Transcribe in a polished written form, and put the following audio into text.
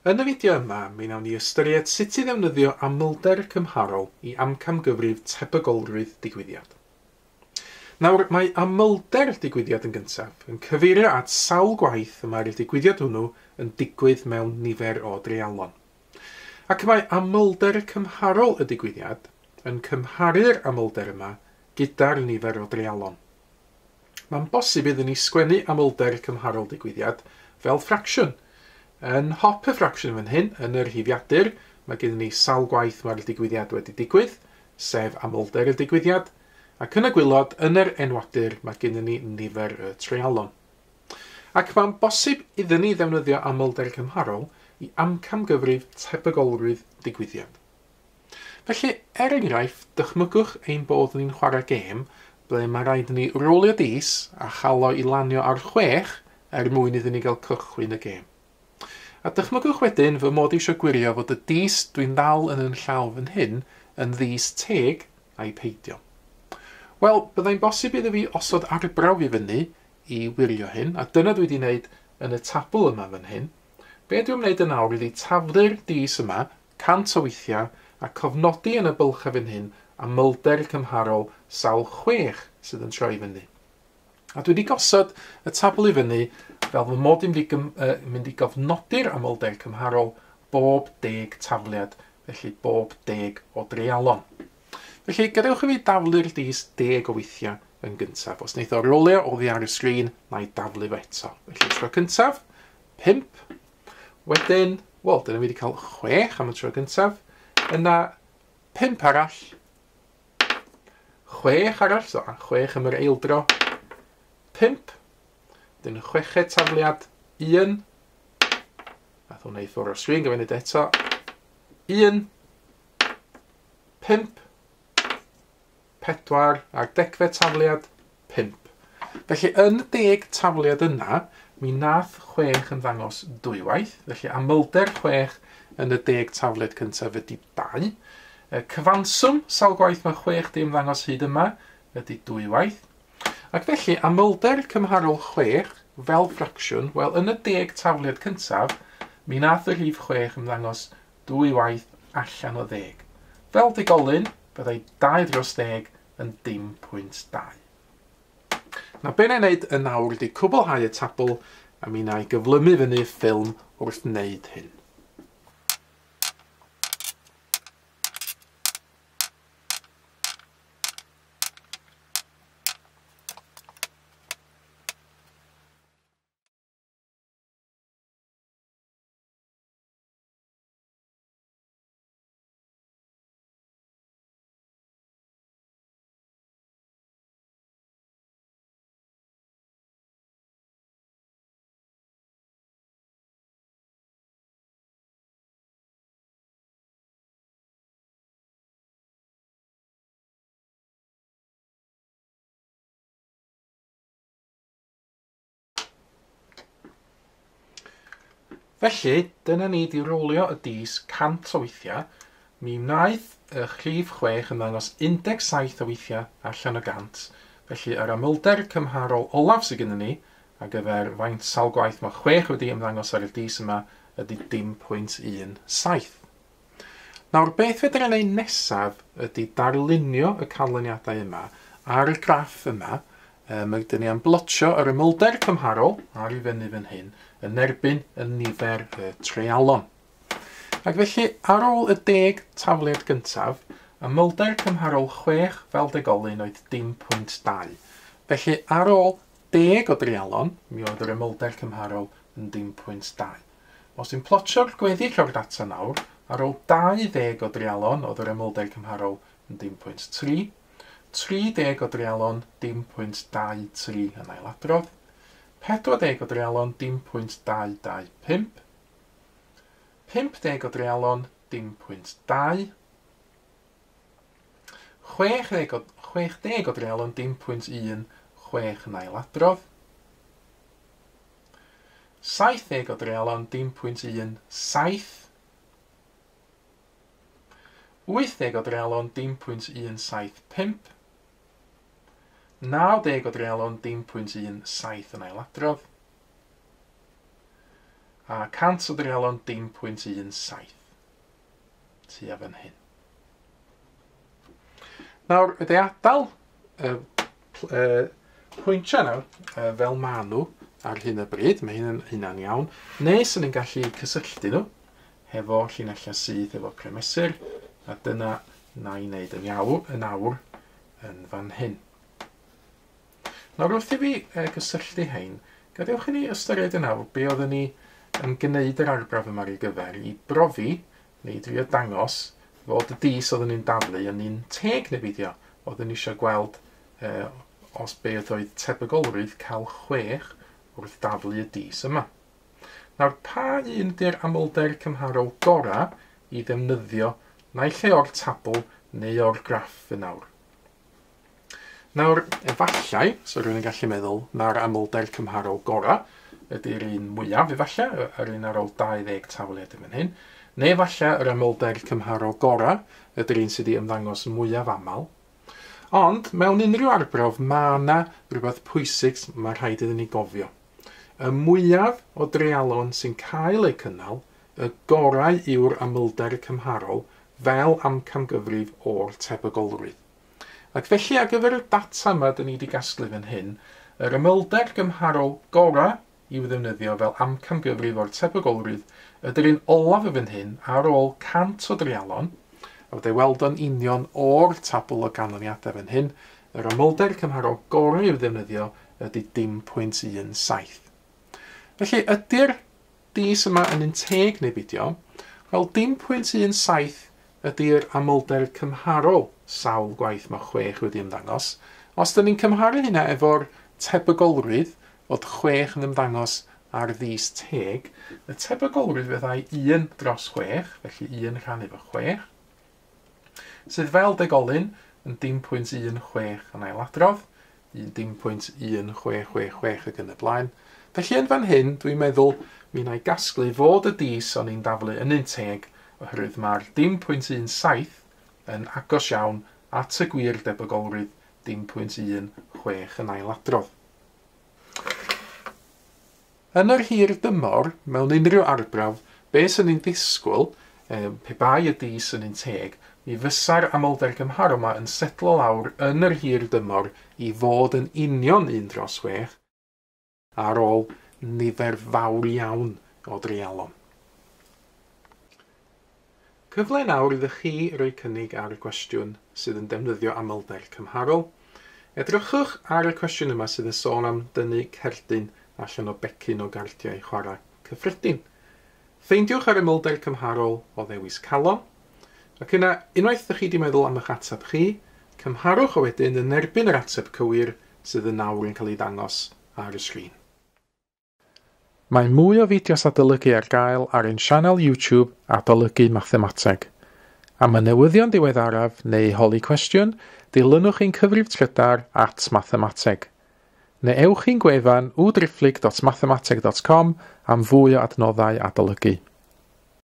Yn y fideo yma, mi wnawn ni ystyried sut i ddefnyddio amlder cymharol i amcangyfrif tebygolrwydd digwyddiad. Nawr, mae amlder digwyddiad yn gyntaf yn cyfeirio at sawl gwaith y mae'r digwyddiad hwnnw yn digwydd mewn nifer o dreialon. Ac mae amlder cymharol y digwyddiad yn cymharu'r amlder yma gyda'r nifer o dreialon. Mae'n bosib iddyn ni sgwennu amlder cymharol digwyddiad fel ffracsiwn. Yn hop y ffracsiwn fan hyn, yn yr rhifiadur, mae gennym ni sawl gwaith mae'r digwyddiad wedi digwydd, sef amlder y digwyddiad, ac yn y gwaelod, yn yr enwadur, mae gennym ni nifer y treialon. Ac mae'n bosib iddyn ni ddefnyddio amlder cymharol i amcangyfrif tebygolrwydd digwyddiad. Felly, er enghraifft, dychmygwch ein bod ni'n chwarae gêm ble mae rhaid i ni rolio dis a chael o i lanio ar 6 er mwyn iddyn ni gael cychwyn y gêm. A dychmygwch wedyn fy mod eisiau gwirio fod y dis dwi'n ddal yn yn llaw fan hyn yn ddis teg a'i peidio. Wel, byddai'n bosib iddo fi osod arbrawf i fyny i wirio hyn, a dyna dwi wedi wneud yn y tabl yma fan hyn. Be dwi'n wneud yn awr ydy taflu'r dis yma 100 o weithiau a cofnodi yn y bylchau fan hyn amlder cymharol sawl 6 sydd yn troi fyny. A dwi wedi gosod y tabl i fyny fel fy mod i'n mynd i gofnodi'r amlder cymharol bob 10 tafliad, felly bob 10 o dreialon. Felly, gadewch i fi daflu'r dis 10 o weithiau yn gyntaf. Os wneith o rolio oddi ar y sgrin, na i daflu fo eto. Felly, tro cyntaf, 5. Wedyn, wel, dyna fi wedi cael 6 am y tro gyntaf. Yna, 5 arall, 6 arall, so 6 am yr eildro, 5, dyn chweched tafliad, 1, nath hwnna i ffwrdd o'r sgrin, gofyn wneud eto, 1, 5, 4, a'r degfed tafliad, 5. Felly yn y 10 tafliad yna, mi nath 6 yn ddangos dwywaith, felly amlder 6 yn y 10 tafliad cyntaf ydy 2. Cyfanswm, sawl gwaith mae 6 di ymddangos hyd yma, ydy dwywaith. Ac felly, amlder cymharol 6 fel ffracsiwn, wel, yn y 10 tafliad cyntaf, mi nath y rhif 6 ymddangos dwywaith allan o 10. Fel digolyn, byddai 2 dros 10 yn dim pwynt 2. Nawr, be na i wneud yn awr ydy cwblhau y tabl, a mi na i gyflymu fyny ffilm wrth wneud hyn. Felly, dyna ni di rolio y dis 100 o weithiau. Mi wnaeth y rhif 6 ymddangos 17 o weithiau allan o 100. Felly, yr amlder cymharol olaf sydd gennym ni ar gyfer faint sawl gwaith mae 6 wedi ymddangos ar y dis yma ydy dim pwynt 17. Nawr, beth fedra i wneud nesaf ydy darlunio y canlyniadau yma ar y graff yma. Mae dyn ni am blotio yr amlder cymharol ar i fyny fan hyn yn erbyn y nifer y treialon. Ac felly, ar ôl y 10 tafliad gyntaf, amlder cymharol 6 fel degolyn oedd dim pwynt 2. Felly, ar ôl 10 o dreialon, mi oedd yr amlder cymharol yn dim pwynt 2. Os dwi'n plotio'r gweddill o'r data nawr, ar ôl 20 o dreialon oedd yr amlder cymharol yn dim pwynt 3, 30 o dreialon dim pwynt 23 yn ailadrodd, 40 o dreialon dim pwynt 225, 50 o dreialon dim pwynt 2, 60 o dreialon dim pwynt 1, 6 yn ailadrodd, 70 o dreialon dim pwynt 1, 7, 80 o dreialon dim pwynt 175, 90 o dreialon dim pwynt 17 yn ailadrodd. a 100 o dreialon dim pwynt 17. Tua fan hyn. Nawr, ydy adael y pwyntiau nawr fel maen nhw ar hyn o bryd, mae hyn yn hynna'n iawn, neu sy'n ni'n gallu cysylltu nhw hefo llinellau syth efo premesur, a dyna na i wneud yn iawn yn awr yn fan hyn. Nawr wrth i fi gysylltu hein, gadewch i ni ystyried yn awr be oedden ni yn gwneud yr arbrawf yma ar ei gyfer i brofi neu drio dangos fod y dis oedden ni'n daflu yn un teg neu beidio. Oedden ni eisiau gweld os beth oedd tebygolrwydd cael 6 wrth daflu y dis yma. Nawr, pa un ydy'r amlder cymharol gorau i ddefnyddio naill ai o'r tabl neu o'r graff yn awr? Nawr, efallai, so rhywun yn gallu meddwl na'r amlder cymharol gorau ydy'r un mwyaf, efallai, yr un ar ôl 20 tafliad yn fan hyn, neu efallai yr amlder cymharol gorau ydy'r un sydd wedi ymddangos mwyaf aml. Ond, mewn unrhyw arbrawf, mae yna rhywbeth pwysig mae rhaid iddyn ni gofio. Y mwyaf o dreialon sy'n cael eu cynnal, y gorau yw'r amlder cymharol fel amcangyfrif o'r tebygolrwydd. Ac felly ar gyfer y data yma dyn ni wedi gasglu fan hyn, yr amlder gymharol gorau i'w ddefnyddio fel amcangyfrif o'r tebygolrwydd ydy'r un olaf yn fan hyn ar ôl 100 o dreialon, a fydde weld o'n union o'r tabl o ganlyniadau fan hyn, yr amlder cymharol gorau i'w ddefnyddio ydy dim pwynt 17. Felly ydy'r dis yma yn un teg neu beidio? Wel, dim pwynt 17 ydy'r amlder cymharol sawl gwaith mae 6 wedi ymddangos. Os dyn ni'n cymharu hynna efo'r tebygolrwydd fod 6 yn ymddangos ar ddis teg, y tebygolrwydd fyddai 1 dros 6, felly 1 rhan efo 6, sydd fel degolyn yn dim pwynt 16 yn ailadrodd, dim pwynt 1666 ac yn y blaen. Felly yn fan hyn, dwi'n meddwl mi wna i gasglu fod y dis o'n i'n daflu yn un teg, oherwydd mae'r dim pwynt 17 yn agos iawn at y gwir debygolrwydd dim pwynt 16 yn ailadrodd. Yn yr hir dymor, mewn unrhyw arbrawf, be sy'n ni'n disgwyl, pe bai y dis yn un teg, mi fysa'r amlder cymharol yma yn setlo lawr yn yr hir dymor i fod yn union 1 dros 6 ar ôl nifer fawr iawn o dreialon. Cyfle nawr iddo chi roi cynnig ar y cwestiwn sydd yn defnyddio amlder cymharol. Edrychwch ar y cwestiwn yma sydd yn sôn am dynnu cerdyn allan o becyn o gardiau chwarae cyffredin. Ffeindiwch yr amlder cymharol o ddewis calon, ac yna, unwaith ydych chi wedi meddwl am eich ateb chi, cymharwch o wedyn yn erbyn yr ateb cywir sydd yn nawr yn cael ei ddangos ar y sgrin. Mae mwy o fideos adolygu ar gael ar ein sianel YouTube Adolygu Mathemateg. Am y newyddion diweddaraf neu holi cwestiwn, dilynwch ein cyfrif trydar @mathemateg. Neu ewch i'n gwefan www.mathemateg.com am fwy o adnoddau adolygu.